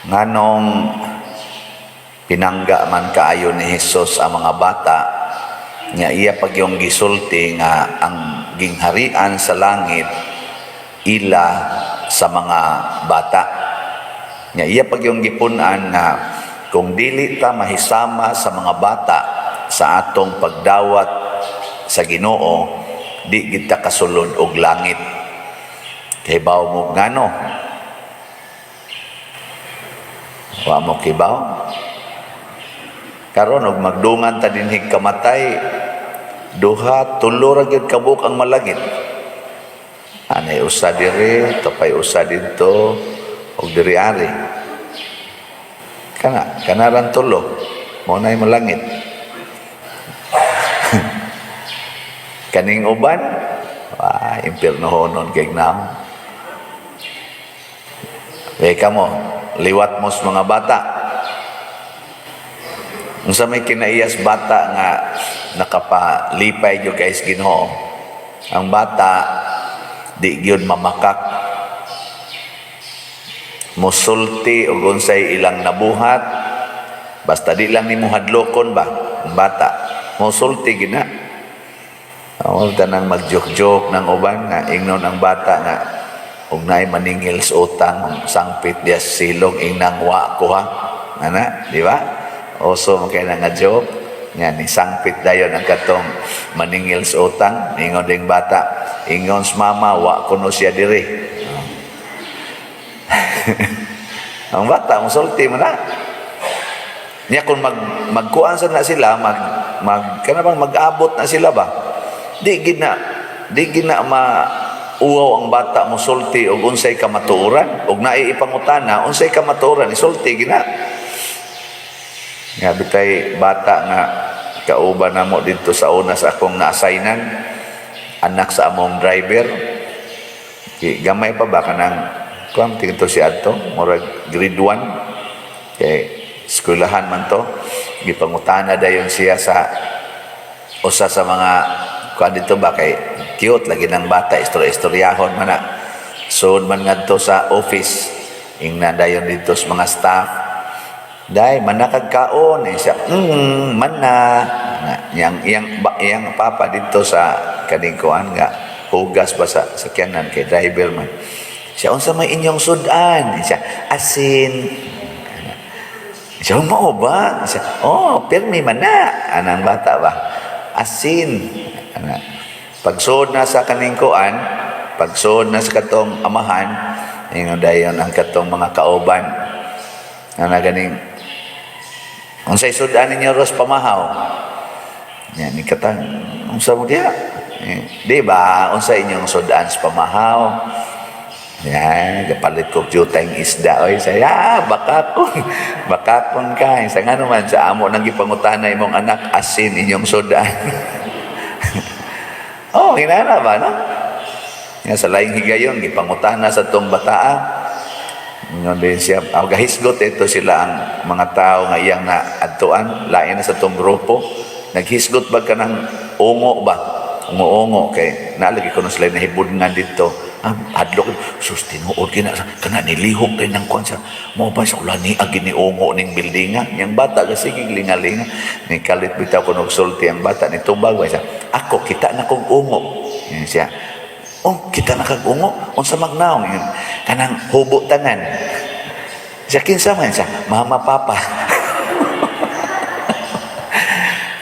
Nganong pinangga man kaayo ni Hesus ang mga bata nga iya pa gyung gisulti nga ang gingharian sa langit ila sa mga bata? Nga iya pa gyung gipun-an nga kung dili ta mahisama sa mga bata sa atong pagdawat sa Ginoo, di kita kasulod og langit. Kibaw mo ngano? Wa mo kibaw? Karon og magdungan ta dinhig kamatay, duha, tulo ra gyud kabuok ang malangit. Anay usa diri, tupay usa didto, ug diri ari. Kana, kanaran tulo. Mao nay malangit. Kaning uban, wah, impiernohonon kay naong. Kay kamo, liwat mo sa mga bata. Unsa may kinaiyas bata nga nakapalipay gyud guys Ginoo? Ang bata di gyud mamakak. Musulti og unsay ilang nabuhat, basta di lang nimo hadlokon ba ang bata. Musulti gina. Huwag tanang mag-joke-joke ng uban nga ingnon ang bata nga ug naay maningil sa utang, sangpit diya sa silong, ingnang wa ko ha. Ana, di ba? Uso man kay na nga joke nga ni sangpit dayon ang katong maningil sa utang, ingon ding bata, ingon sa mama, wa kuno siya diri. Ang bata musulti man na. Niya kung magkuan sa na sila, mag mag kana bang mag-abot na sila ba? Di gid na ma uwaw ang bata musulti og unsay kamatuoran og naay ipangutana unsay kamatuoran, isulti gina. Nga bitay bata nga kauban namo didto sa una sa akong na-assignan, anak sa among driver. Kay gamay pa ba, kanang kuan tingto si adto, murag grade 1 kay eskwelahan man to. Gipangutana dayon siya sa usa sa mga kuan dito ba, kay cute lagi ng bata, istorya-istoryahon man na. Sud man ngadto sa office, ingna dayon dito sa mga staff, "Day, manakag kaon?" Eh, siya, mana." Yang yang ba, yang papa dito sa kaning kuan nga hugas ba sa sakyanan kay driver man. Siya, "Unsa may inyong sudan?" Eh, siya, "Asin." Siya, "Mao ba?" Siya, "Oh, pirmi man na." Anang bata ba? Asin. Ana. Pagsuod na sa kaning kuan, pagsuod na sa katong amahan, ingon dayon ang katong mga kauban. Ana ganing, "Unsay sudan ninyo ros pamahaw?" Yan, ni katang, "Unsa mo diha?" Eh, di ba? "Unsa inyong sudan sa pamahaw?" Yan, kapalit ko jutang isda. Oy, saya, bakakon. Bakakon ka. Sa nga naman, sa amo nang gipangutana imong anak, asin inyong sudan. Oh, hinana ba, no? Nga sa laing higayon, gipangutana sa tong bataa. Ingon din siya, oh, gahisgot ito sila ang mga tao nga iyang na adtuan, lain na sa tong grupo. Naghisgot ba ka ng ungo ba? Ungo-ungo, kay nalagi ko na sila nahibudngan dito. Ah, hadlok, sus, tinuod kina, kana nilihok din ng kwan sa, mo ba sa ulan ni agi ni ungo ning buildinga. Yang bata kasi linga-linga. Ni kalit bitaw ko sulti ang bata, ni tumbag ba siya, "Ako, kita na kong ungo." Yan siya, "Oh, kita na kag ungo, unsa magnaong?" Yun, "Kanang hubo tanan." Siya, "Kinsa man?" Siya, "Mama, papa."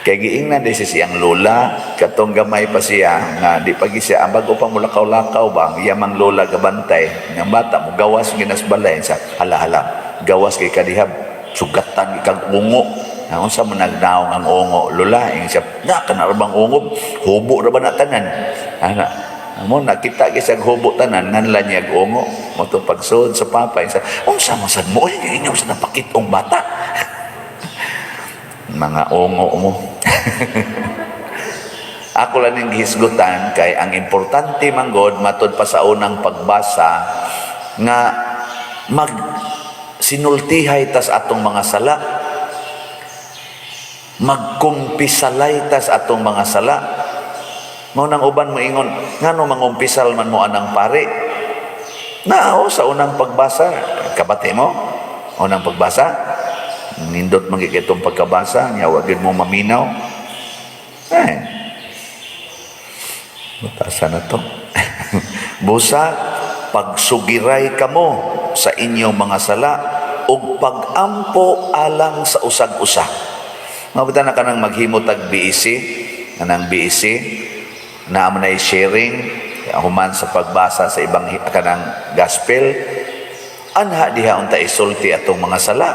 Kay giingnan di siya siyang lola, katong gamay pa siya, nga di pagi siya, ang bago pa mulakaw-lakaw ba, ang iyamang lola gabantay, nga bata mo gawas ginas balay, sa hala-hala, gawas kay kadihab, sugatan kag ungo. Nga unsa man nagnaong ang ungo, lola? Ingon siya, "Na kana ra bang ungo, hubo ra ba na tanan?" Ana, mo nakita gyud siya hubo tanan, nganlan niya og ungo. Mo to pagsuod sa papa, ingon siya, "Unsa man sad mo, oy, inyo sa napakitong bata. Mga ungo mo." Ako lang ning gihisgutan kay ang importante manggod matud pa sa unang pagbasa nga mag sinultihay tas atong mga sala, magkumpisalay tas atong mga sala. Mao nang uban moingon, ngano mangumpisal man mo anang pare? Nao sa unang pagbasa, kabati mo? Unang pagbasa, nindot man gyud itong pagkabasa, nya wa gyud mo maminaw. Eh. Basa na to. Busa, pagsugiray kamo sa inyong mga sala ug pagampo alang sa usag-usa. Mabuta na kanang maghimo tag BEC, kanang BEC, na mo na sharing human sa pagbasa sa ibang kanang gospel, anha diha unta isulti atong mga sala.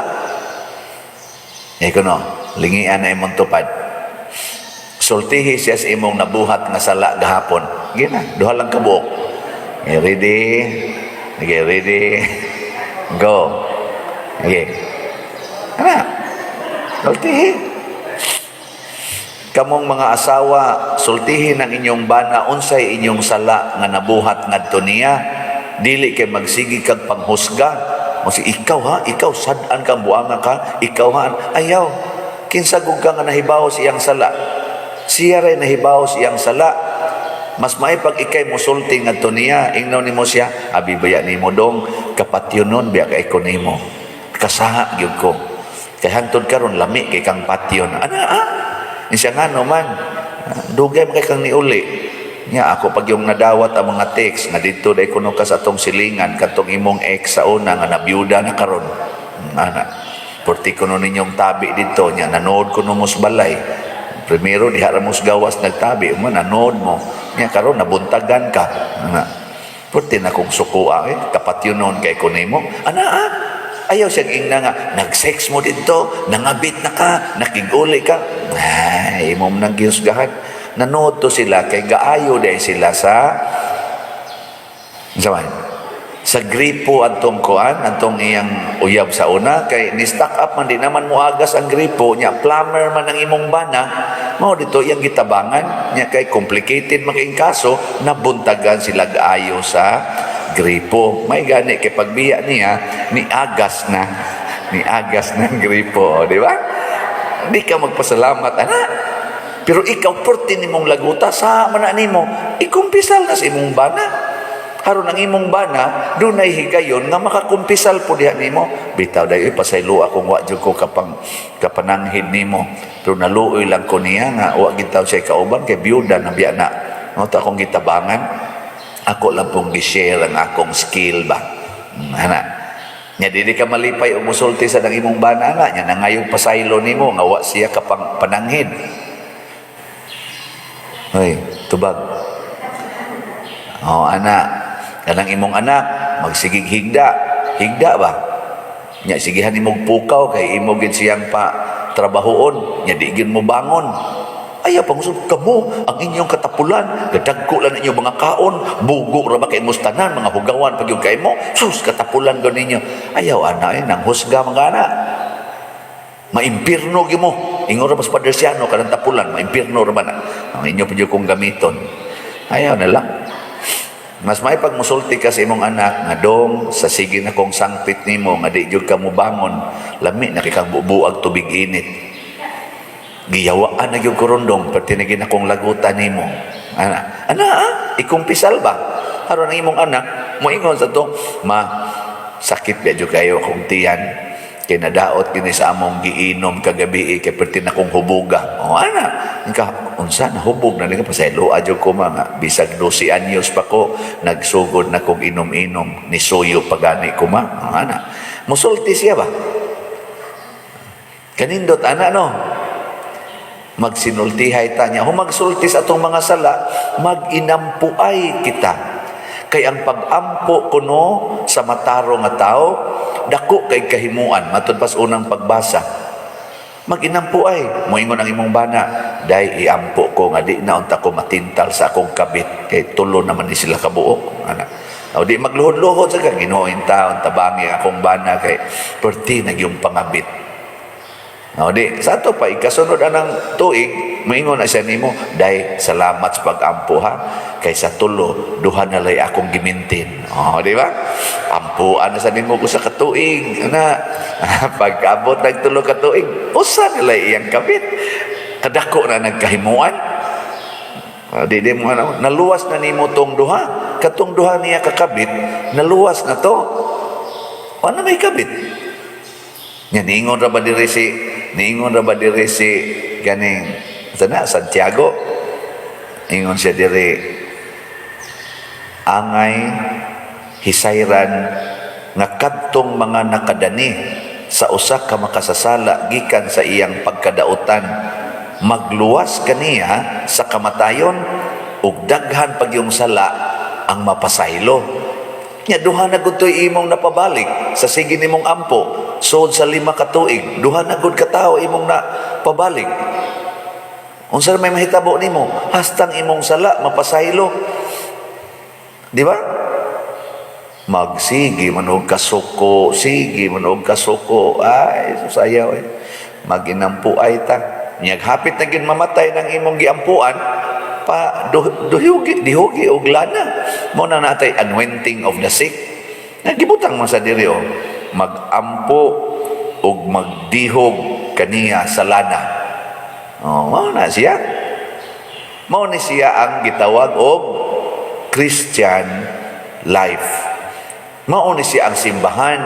Eh kuno, lingian na imong tupad. Sultihi siya sa imong nabuhat nga sala gahapon. Gina, duha lang kabuok. Okay, ready? Okay, ready? Go. Okay. Ana. Sultihi. Kamong mga asawa, sultihin ang inyong bana unsay inyong sala nga nabuhat ngadto niya. Dili kay magsigi kag panghusga. Mo si ikaw ha, ikaw sad-an kang buanga ka, ikaw ha, ayaw. Kinsa gud ka nga nahibaw sa iyang sala? Siya ray nahibaw sa iyang sala. Mas may pag ikay musulti ngadto niya, ingnon nimo siya, "Abi baya nimo dong, kapatyon nun biya kay ko nimo. Kasaha gyud ko. Kay hantod karon lami kay kang patyon." Ana ah? Siya nga no man, dugay man kay kang niuli. Nya ako pag yung nadawat ang mga text nga dito dai kuno ka sa atong silingan katong imong ex sa una nga nabiyuda na karon. Ana. Porti kuno ninyong tabi dito nya nanood kuno mo sa balay. Primero diha ra mo sa gawas nagtabi, mo nanood mo. Nya karon nabuntagan ka. Ana. Porti na kong sukua eh, kapatyonon kay ko nimo. Ana ah. Ayaw siya ingna nga, nag-sex mo dito, nangabit na ka, nakiguli ka. Ay, imo nang gihusgahan. Nanood to sila, kay gaayo dahil sila sa man, sa gripo antong kuan, antong iyang uyab sa una, kay ni stock up man, di naman moagas ang gripo, nya plumber man ang imong bana, mao dito iyang gitabangan, nya kay complicated man kay kaso, nabuntagan sila gaayo sa gripo. May gani kay pagbiya niya, ni agas na, ni agas ng gripo, di ba? Di ka magpasalamat, ana. Pero ikaw, porti nimong laguta, sa mana nimo, ikumpisal na sa imong bana. Aron ang imong bana, dunay higayon nga makakumpisal po diha nimo. "Bitaw dayo pasaylo akong wa jud ko kapang kapananghid nimo. Pero naluoy lang ko niya nga wa gid siya kauban kay biyuda na biya na. No ta akong gitabangan. Ako lang pong gi-share ang akong skill ba." Ana. Nya dili ka malipay og musulti sa nang imong bana nga nya nangayong pasaylo nimo nga wa siya kapang pananghid. Hoy, tubag. Oh, ana. Kanang imong anak magsigig higda. Higda ba? Nya sigihan imong pukaw kay imo gid siyang pa trabahoon, nya di gid mo bangon. Ayaw pangusap kamo ang inyong katapulan, gadagko lang inyong mga kaon, bugo ra ba kay tanan, mga hugawan pag yung kay mo, sus katapulan ko ninyo. Ayaw ana eh, nang husga mga anak. Maimpirno gyud mo. Ingon ra ba sa Padre Siano kanang tapulan, maimpirno ra ba na. Ang inyo pa kong gamiton. Ayaw na lang. Mas may pag musulti ka sa imong anak nga, "Dong, sa sige na kong sangpit nimo nga di jud ka mobangon, lami na kay kang bubuag tubig init. Giyawaan na gyud ko ron dong, perti na gid akong lagutan nimo." Ana, ana ah, ikumpisal ba? Aron ang imong anak moingon sa to, "Ma, sakit ba jud kayo akong tiyan kay nadaot kini sa among giinom kagabi kay perti na kong hubuga." O ana, ka unsa nahubog na ka pasaylo adyo ko mga bisag 12 anyos pa ko nagsugod na kong inom-inom ni suyo pagani ko ma. O, ana. Musulti siya ba? Kanindot ana no. Magsinultihay ta niya. Kung magsulti sa atong mga sala, maginampuay kita. Kay ang pag-ampo kuno sa matarong nga tao, dako kay kahimuan. Matud pas unang pagbasa. Maginampuay. Moingon ang imong bana, "Day, iampo ko nga di na unta ko matintal sa akong kabit. Kay tulo naman ni sila kabuok." Ana. O di magluhod-luhod sa ka, "Ginoo taon, tabangi akong bana kay perti na yung pangabit." O di, sa ato pa, ikasunod anang tuig, moingon na siya nimo, "Day, salamat sa pag-ampo ha. Kay sa tulo, duha na lay akong gimintin." O, di ba? Ampuan na sa nimo ko sa katuig. Ana, pag-abot ng tulo katuig, usa na lay iyang kabit. Kadako na nagkahimuan. Ah, di mo ano, naluwas na nimo tong duha. Katong duha niya kakabit, naluwas na to. Ano may kabit? Nya niingon ra ba diri si ganing sana Santiago? Ingon siya diri, angay hisayran nga kadtong mga nakadani sa usa ka makasasala gikan sa iyang pagkadautan, magluwas kaniya sa kamatayon, ug daghan pag yung sala ang mapasaylo. Nya duha na gud to'y imong napabalik sa sige nimong ampo sod sa 5 ka tuig. Duha na gud ka tawo imong napabalik. Unsa may mahitabo nimo? Hastang imong sala mapasaylo, di ba? Magsige man og kasuko, sige man og kasuko. Ay, sayaw eh. Maginampuay ta. Nyag hapit na gid mamatay ng imong giampuan, pa duhugi, dihugi og lana. Mao na natay anointing of the sick. Nagibutang man sa diri oh. Magampo og magdihog kaniya sa lana. Oh, mao na siya. Mao ni siya ang gitawag og Christian life. Mao ni siya ang simbahan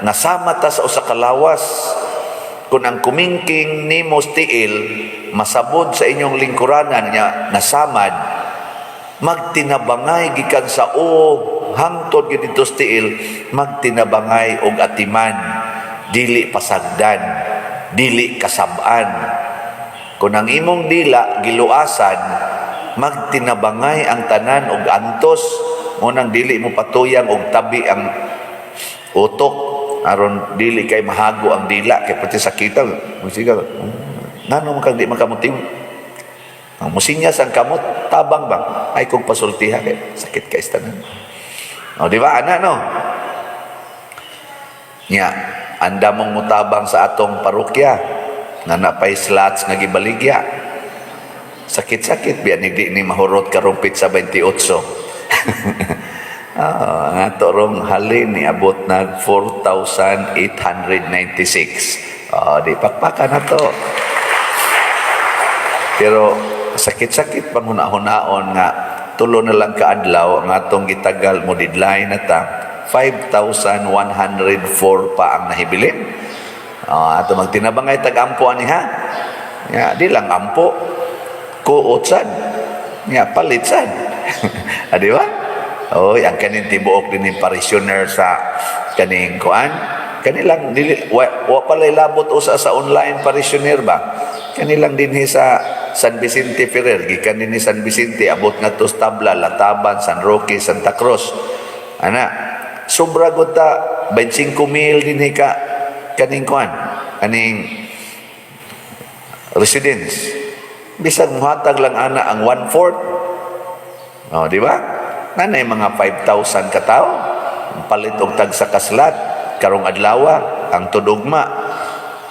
nga sama ta sa usa ka lawas. Kung ang kumingking nimo tiil masabod sa inyong lingkuranan nya nasamad, magtinabangay gikan sa o hangtod gid didto sa tiil, magtinabangay og atiman, dili pasagdan, dili kasab-an. Kung ang imong dila giluasan, magtinabangay ang tanan og antos mo nang dili mo patuyang og tabi ang utok aron dili kay mahago ang dila, kay pati sakita musiga ngano man kang di man kamuting ang musinyas ang kamot, tabang ba ay kung pasultiha kay sakit kay tanan. O, di ba ana, no? Nya anda mong mutabang sa atong parokya nga napay slots nga gibaligya, sakit-sakit biya ni di ni mahurot karong petsa 28. Ang ato rong halin ni abot nag 4,896. Ah, di pakpakan na to. Pero sakit-sakit pang huna-hunaon nga tulo na lang kaadlaw ang atong gitagal mo deadline na ta, 5,104 pa ang nahibilin. Ah, ato magtinabangay tag-ampo ani ha. Ya, di lang ampo kuot sad. Ya, palit sad. Ah, di ba? Oy, ang kaning tibuok din ni parishioner sa kaning kuan. Kanilang dili wa palay labot usa sa online parishioner ba. Kanilang dinhi sa San Vicente Ferrer, gikan dinhi San Vicente abot ngadto sa Tabla, Lataban, San Roque, Santa Cruz. Ana, sobra gud ta 25 mil dinhi ka kaning kuan, kaning residence. Bisag muhatag lang ana ang one-fourth. Oh, di ba? Nanay mga 5,000 ka tao. Palit og tag sa ka-slot karong adlaw ang tudugma.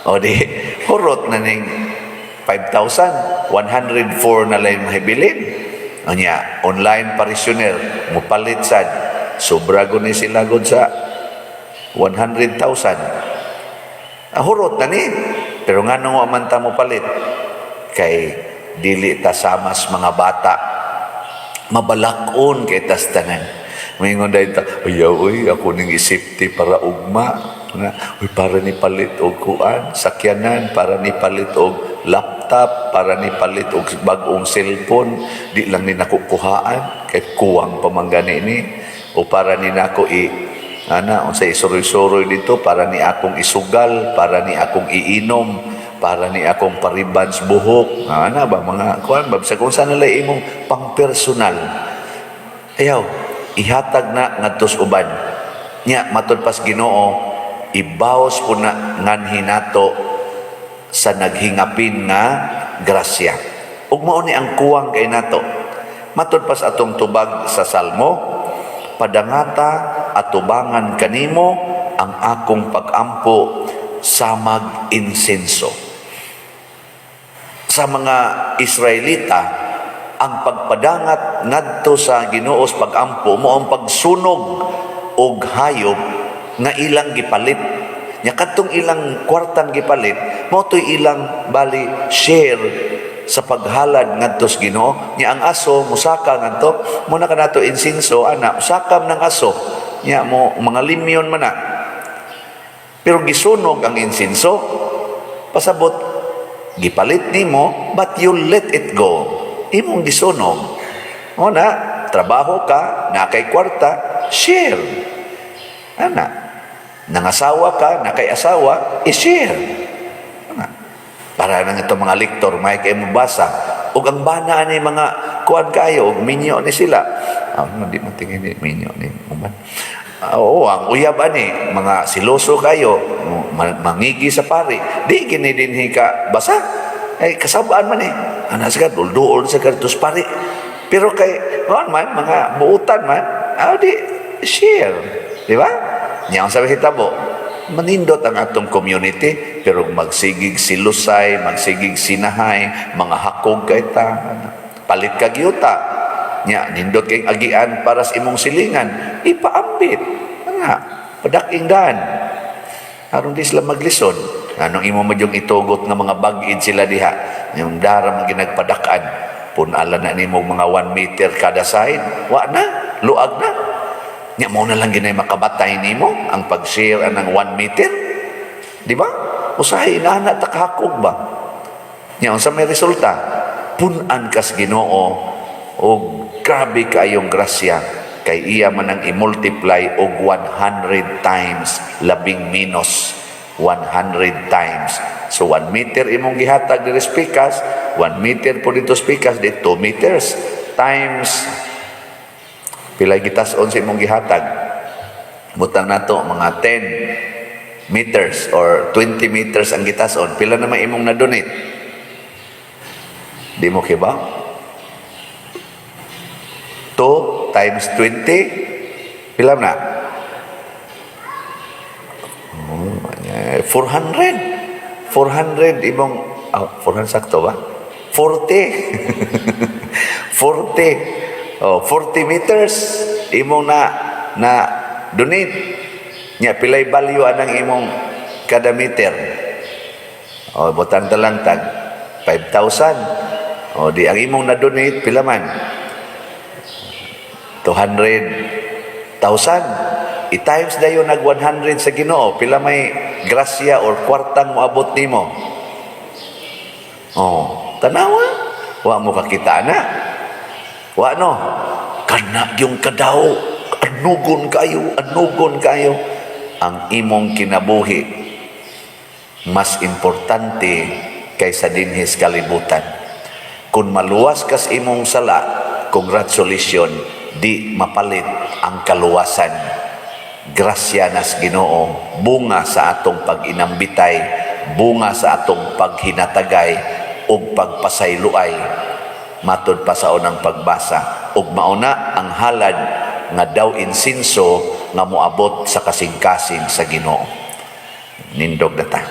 O di hurot na ning 5,000, 104 na lang mahibilin. Unya, online parishioner mupalit sad. Sobra gud ni sila gud sa 100,000. Ah, hurot na ni. Pero ngano wa man ta mo palit? Kay dili ta samas mga bata. Mabalakon kay tas tanan. Moingon dahil ta, "Ayaw, uy, ako ning isipti para ugma. Na, uy, para ni palit og kuan, sakyanan, para ni palit og laptop, para ni palit og bag-ong cellphone, di lang ni nakukuhaan, kay kuwang pa man gani ni, o para ni nako i ana unsay isuroy-suroy dito, para ni akong isugal, para ni akong iinom, para ni akong paribans buhok." Ana ba mga kuan ba, bisag unsa na lang imong pang personal, ayaw ihatag na ngadto sa uban. Nya matud pas Ginoo, ibawas po na nganhi nato sa naghingapin nga grasya. Ug mao ni ang kuwang kay nato. Matud pas atong tubag sa Salmo, "Padangata atubangan kanimo ang akong pagampo samag insenso." Sa mga Israelita, ang pagpadangat ngadto sa Ginoo sa pagampo mo ang pagsunog og hayop nga ilang gipalit. Nya kadtong ilang kwartang gipalit, mao to'y ilang bali share sa paghalad ngadto sa Ginoo. Nya ang aso musaka ngadto mo na kanato insinso ana, musakam ng aso. Nya mo mga limyon man na. Pero gisunog ang insinso. Pasabot, gipalit nimo, but you let it go. Imong gisunog. O na, trabaho ka, naa kay kwarta, share. Ana, nangasawa ka, naa kay asawa, i-share. Ana. Para nang itong mga lektor, may kay mo basa. Ug ang bana ni mga kuan kayo, ug minyo ni sila. Ah, di man tingin ni minyo ni uban. Ah, oo, ang uyab ani, mga siloso kayo, mangigi sa pari. Di kini dinhi ka basa. Ay kasabaan man eh. Ana sa dulduol sa kadtos pari. Pero kay kuan man mga buutan man, ah, di share, di ba? Nya ang sabi hitabo, manindot ang atong community, pero magsigig silusay, magsigig sinahay, mga hakog kay ta, palit kag yuta. Nya nindot kay agian para sa imong silingan, ipaambit. Nga, padaking daan. Aron di sila maglisod. Anong imo man yung itugot nga mga bag-id sila diha? Yung dara man ginagpadakan. Punala na nimo mga 1 meter kada side. Wa na, luag na. Nya mo na lang ginay makabatay nimo ang pag-share anang 1 meter. Di ba? Usahay inana ta kahakog ba? Nya unsa may resulta? Pun-an kas Ginoo og grabe kaayong grasya kay iya man ang i-multiply og 100 times, labing minus 100 times. So 1 meter imong gihatag diri sa pikas, 1 meter po dito sa pikas, di 2 meters times pila gitas-on sa imong gihatag. Butang nato mga 10 meters or 20 meters ang gitason, pila naman imong na-donate? Di mo kiba? 2 times 20, pila na? Oh, 400. 400 imong, oh, 400 sakto ba? 40. 40. Oh, 40 meters imong na na donate. Nya pilay value anang imong kada meter? Oh, butang talang tag 5,000. Oh, di ang imong na donate pila man? 200,000. I-times dayon nag 100 sa Ginoo, pila may grasya or kwartang moabot nimo? Oh, tanawa. Wa mo kakita na. Wa no. Kana yung kadaw, anugon kayo, anugon kayo. Ang imong kinabuhi mas importante kaysa dinhis kalibutan. Kung maluwas kas imong sala, congratulations, di mapalit ang kaluwasan. Grasya nas Ginoo, bunga sa atong pag-inambitay, bunga sa atong paghinatagay ug pagpasayloay matud pa sa unang pagbasa, ug mauna ang halad nga daw insinso nga moabot sa kasing-kasing sa Ginoo. Nindog na ta.